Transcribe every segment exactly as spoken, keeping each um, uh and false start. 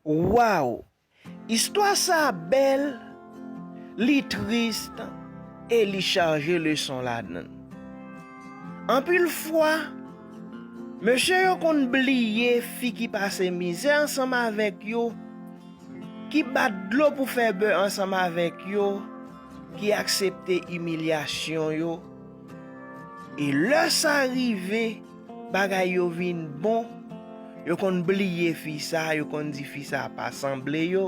Waw! Istwa sa a bèl, li tris e li chaje leson ladan l. Anpil fwa, mesye yo konn bliye fi ki pase mizè ansanm avèk yo, ki bat dlo pou fè bè ansanm avèk yo, ki aksepte imilyasyon yo. E lè sa rive, bagay yo vin bon, yo konn bliye fi sa, yo konn di fi sa pa sanble yo.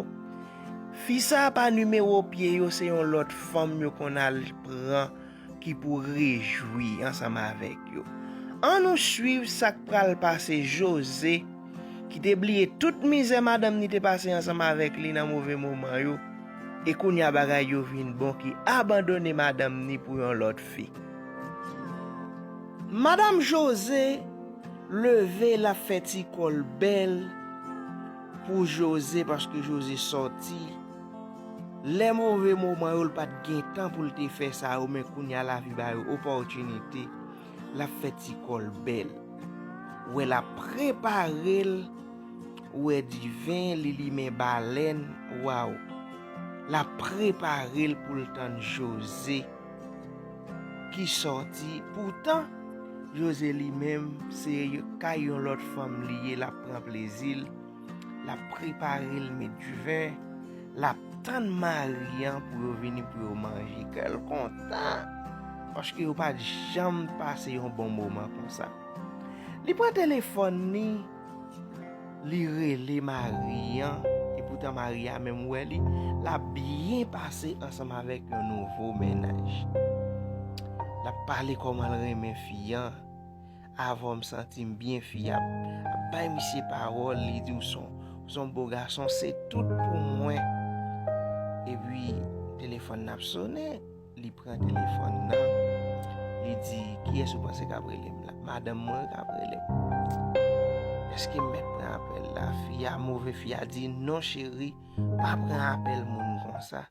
Fi sa pa nimewo pye yo, se yon lòt fanm yo konn al pran ki pou rejwi ansanm avèk yo. Ann nou swiv sa k pral pase Jose, ki te bliye tout mizè madanm ni te pase ansanm avèk li nan move moman yo, e kounye a bagay yo vin bon, ki abandone madanm ni pou yon lòt fi. Madanm Jose leve, l ap fè ti kò l bèl pou Jose, paske Jose sòti. Lè move moman yo, l pa t gen tan pou l te fè sa yo, men kounye a lavi ba yo opòtinite. L ap fè ti kò l bèl. Ou wè, l ap prepare l. Ou wè diven, li limen balèn. Waw! L ap prepare l pou l tann Jose ki sòti. Poutan, Jose li menm, se kay yon lòt fanm li ye, l ap pran plezi l. L ap prepare l, met diven. L ap tann mari an pou yo vini pou yo manje. Kè l kontan, paske yo pa t janm pase yon bon moman konsa. Li pran telefòn ni, li rele mari an, e poutan mari a menm wè li, l ap byen pase ansanm avèk yon nouvo mennaj. L ap pale kòman l renmen fi an. Avan m santi m byen, fi a ap, ap bay misye pawòl, li di, "Ou son, ou son bo gason, se tout pou mwen." Epi, telefòn nan ap sonnen, li pran telefòn nan, li di, "Kiyès ou panse k ap rele m la?" "Madanm mwen k ap rele m." "Èske m mèt pran apèl la?" Fi a, move fi a di, "Non, cheri, pa pran apèl moun konsa."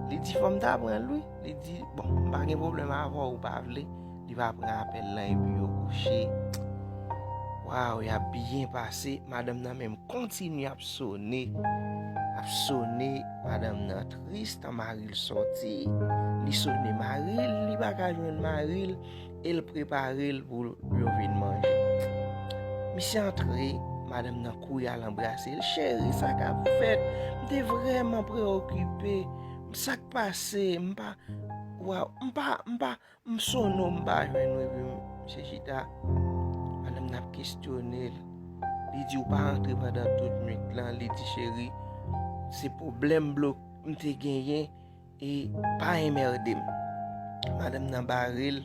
Li di, "Fò m ta pran l, wi." Li di, "Bon, m pa gen pwoblèm avè w, ou pa vle." Li pa pran apèl lan epi yo kouche. Waw, y ap byen pase. Madanm nan menm kontinye ap sonnen, ap sonnen. Madanm nan tris, tan mari l sòti. Li sonnen mari l, li pa ka jwenn mari l, e l prepare l pou yo vin manje. Misye antre, madanm nan kouri al anbrase l. "Cheri, sa k ap fèt? M te vrèman preokipe. Sa k pase? M pa, waw, m pa, m pa, m sonnen w, m pa jwenn ou." Epi misye chita. Madanm nan ap kesyone l. Li di, "Ou pa antre pandan tout nwit lan." Li di, "Cheri, se pwoblèm blok m te genyen, e pa enmède m." Madanm nan bare l.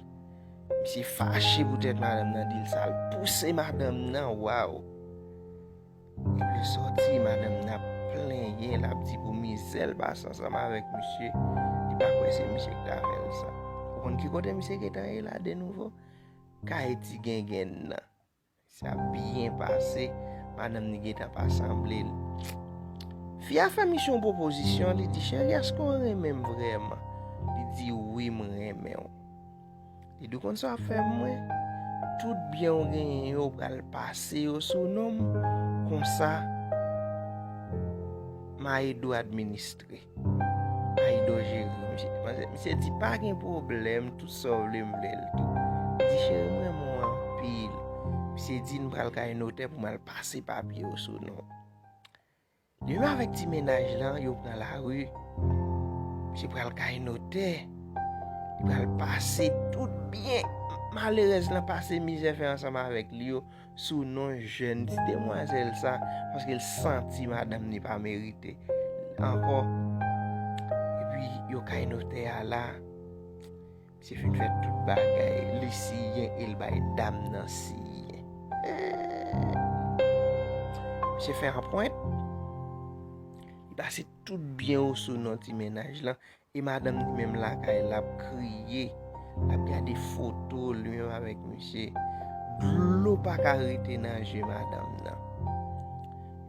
Misye fache poutèt madanm nan di l sa, l pouse madanm nan, waw. Epi l sòti, madanm nan ap plenyen, l ap di pou mizè l pase ansanm avèk misye, li pa kwè se misye ki ta fè l sa. Ou konn ki kote misye gentan ye la de nouvo? Kay ti gengenn nan. Sa byen pase, madanm ni gentan pa sanble l. Fi a fè misye yon pwopozisyon, li di, "Cheri, èske w renmen m vrèman?" Li di, "Wi, m renmen w." Li di, "Ou konn sa w ap fè pou mwen? Tout byen w genyen yo, w pral pase yo sou non m. Konsa, m a ede w administre." Ay, do jere, misye, misye, misye di, "Pa gen pwoblèm, tout sa w vle, m vle l tou." Li di, "Cheri, m renmen w anpil." Misye di, "N pral kay notè pou m al pase papye yo sou non." Li menm avèk ti mennaj lan, yo pran lari. Misye pral kay notè. Li pral pase tout byen malerèz lan pase mizè fè ansanm avèk li yo sou non jèn ti demwazèl sa, paske l santi madanm ni pa merite ankò. Epi yo kay notè a la, misye fin fè tout bagay, li siyen e l bay dam nan siyen. Misye fè anprent, li pase tout byen yo sou non ti mennaj lan. E madanm li menm lakay, l ap kriye, l ap gade foto li menm avèk misye. Dlo pa ka rete nan je madanm nan.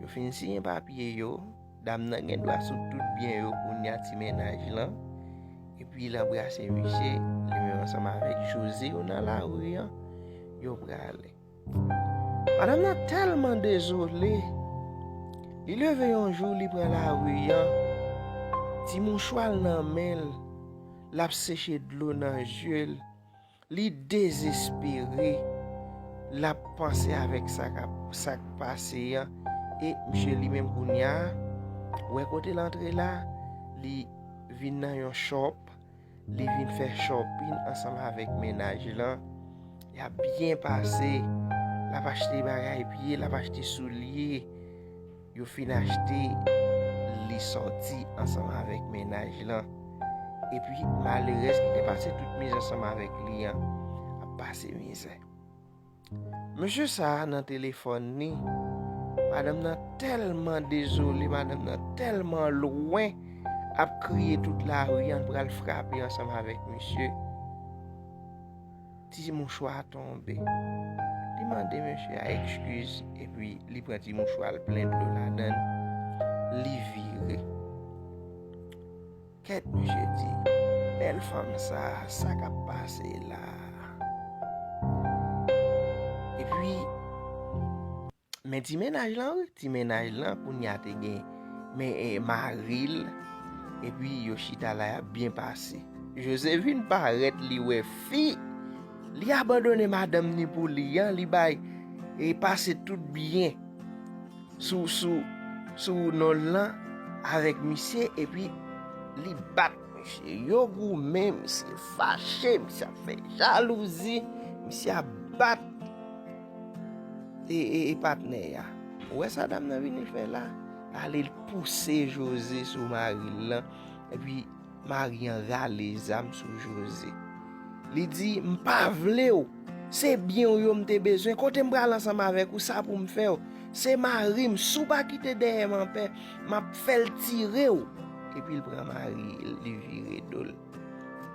Yo fin siyen papye yo, dam nan gen dwa sou tout byen yo, kounye a ti mennaj lan. Epi l anbrase misye, li menm ansanm avèk Jose yo nan lari an, yo prale. Madanm nan tèlman dezole, Li leve yon jou, li pran lari an, ti mouchwa l nan men l, l ap seche dlo nan je l, li dezespere, l ap panse avèk sa k ap, sa k pase an, e misye li menm kounye a, wè kote l antre la, li vin nan yon shop, li vin fè shopping ansanm avèk mennaj lan. Y ap byen pase. L ap achte bagay pye, l ap achte soulye. Yo fin achte, li sòti ansanm avèk mennaj lan. Epi malerèz ki te pase tout mizè ansanm avèk li an ap pase mizè. Mesye sa a nan telefòn li, madanm nan tèlman dezole, madanm nan tèlman lwen, ap kriye tout lari an, pral frape ansanm avèk misye. Ti mouchwa a tonbe. Li mande mesye a ekskiz, epi li pran ti mouchwa a, l plen dlo ladan l, li vire. Kèt, misye di, bèl fanm sa, sa k ap pase la? Epi, men ti mennaj lan, wi, ti mennaj lan, kounye a te gen, men, e, mari l, epi yo chita la, y ap byen pase. Jose vin parèt, li wè fi, li abandone madanm ni pou li an, li bay, e pase tout byen sou, sou, sou non l lan avèk misye, epi li bat misye. Yo goumen, misye fache, misye ap fè jalouzi, misye ap bat e, e, e patnè a. Ou wè sa dam nan vini fè la? Ale l pouse Jose sou mari l lan, epi mari an rale zam sou Jose. Li di, "M pa vle w. Se byen w yo m te bezwen. Kote m pral ansanm avèk ou, sa pou m fè w. Se mari m, si w pa kite dèyè m anpè, m ap fè l tire w." Epi l pran mari l, li vire do l,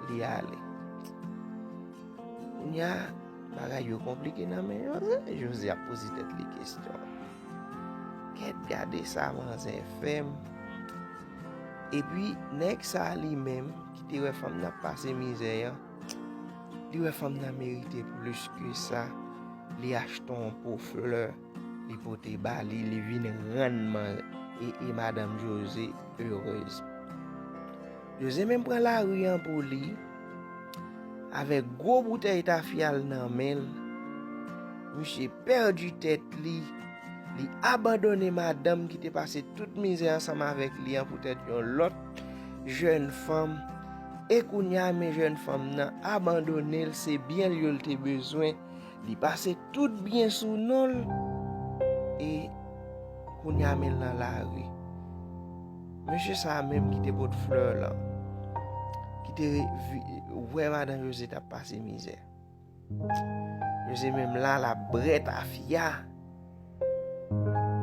li ale. Kounye a, bagay yo konplike nan men Jose. Jose ap poze tèt li kesyon. Kèt, gade sa manzè fè m. Epi, nèg sa a li menm, ki te wè fanm nan ap pase mizè an, li wè fanm nan merite plis ke sa. Li achte yon po flè, li pote ba li, li vin rann man, e, e madanm Jose erez. Jose menm pran lari an pou li, avèk gwo boutèy tafya l nan men l. Misye pèdi tèt li, li abandone madanm ki te pase tout mizè ansanm avèk li an poutèt yon lòt jèn fanm. E kounye a, men jèn fanm nan abandone l, se byen l yo l te bezwen. Li pase tout byen sou non l. E kounye a, men l nan lari. Mesye sa a menm ki te pot flè lan, ki te vi-, wè madan Jose t ap pase mizè. Jose menm la, l ap brè tafya.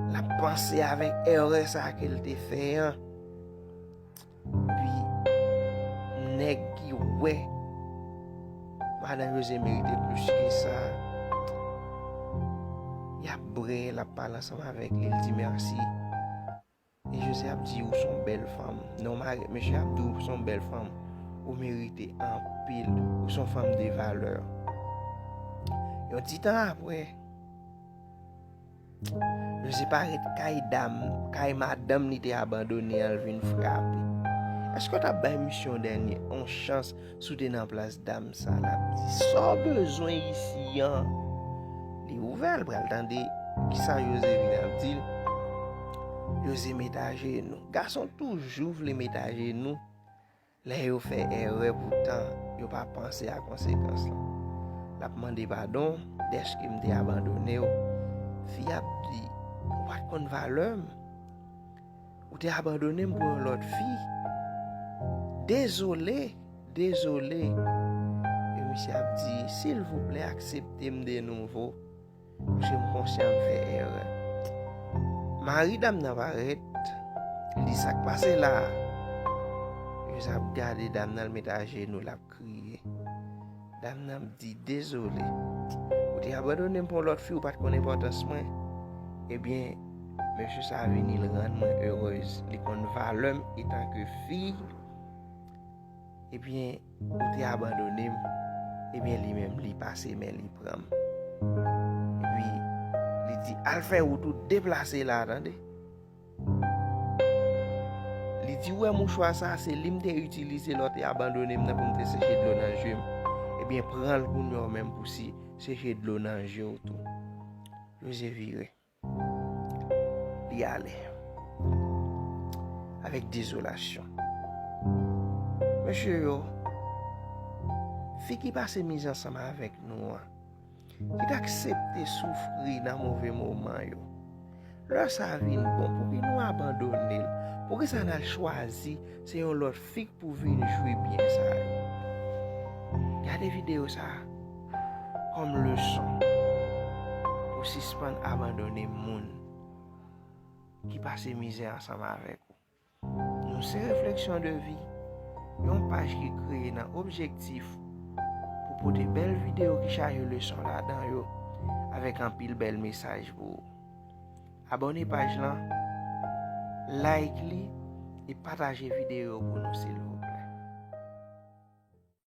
L ap panse avèk erè sa ke l te fè an. Epi, nèg ki wè madan Jose merite plis ke sa, y ap brè, l ap pale ansanm avèk li, l di mèsi. E Jose ap di, "Ou se yon bèl fanm." Non, mari, mesye ap di, "Ou se yon bèl fanm. Ou merite anpil. Ou se yon fanm de valè." Yon ti tan apre, Jose parèt kay dam, kay madanm li te abandone an, l vin frape. Èske w t ap bay misye yon dènye, yon chans si w te nan plas dam sa? L ap di, "Sa w bezwen isi an?" Li ouvè, l pral tande kisa Jose vin ap di l. Jose met ajenou. Gason toujou vle met ajenou lè yo fè erè, poutan yo pa panse a konsekans lan. L ap mande padon dèske m te abandone w. Fi a ap di, "Ou pa t konn valè m. Ou te abandone m pou yon lòt fi. Dezole, dezole." E misye ap di, "Silvouplè, aksepte m de nouvo. Paske m konsyan m fè erè." Mari dam nan parèt, li di, "Sa k pase la a?" Jose ap gade dam nan, l met ajenou, l ap kriye. Dam nan ap di, "Dezole. Ou te abandone m pou yon lòt fi, ou pa t konn enpòtans mwen. Ebyen, mesye sa a vini, l rann mwen erez. Li konn valè m etanke fi. Ebyen, ou te abandone m." Ebyen, li menm, li pase men, li pran m. Epi, li di, "Al fè wout ou, deplase la, tande. Li di, "Ou wè mouchwa sa, se li m te itilize lè w te abandone m nan pou m te seche dlo nan je m. Ebyen, pran l kounye a w menm pou si seche dlo nan je w tou." Jose vire. Li ale. Avèk dezolasyon. Mesye yo, fi ki pase mizè ansanm avèk nou an, ki t aksepte soufri nan move moman yo, lè sa vin bon, pouki nou abandone l? Poukisa n al chwazi se yon lòt fi k pou vin jwi byen sa yo? Gade videyo sa a kòm leson pou sispann abandone moun ki pase mizè ansanm avèk ou. Nou se Refleksyon de Vi, yon paj ki kreye nan objektif pou pote bèl videyo ki chaje leson ladan yo, avèk anpil bèl mesaj pou ou. Abòne paj lan, like li, e pataje videyo pou nou, silvouplè.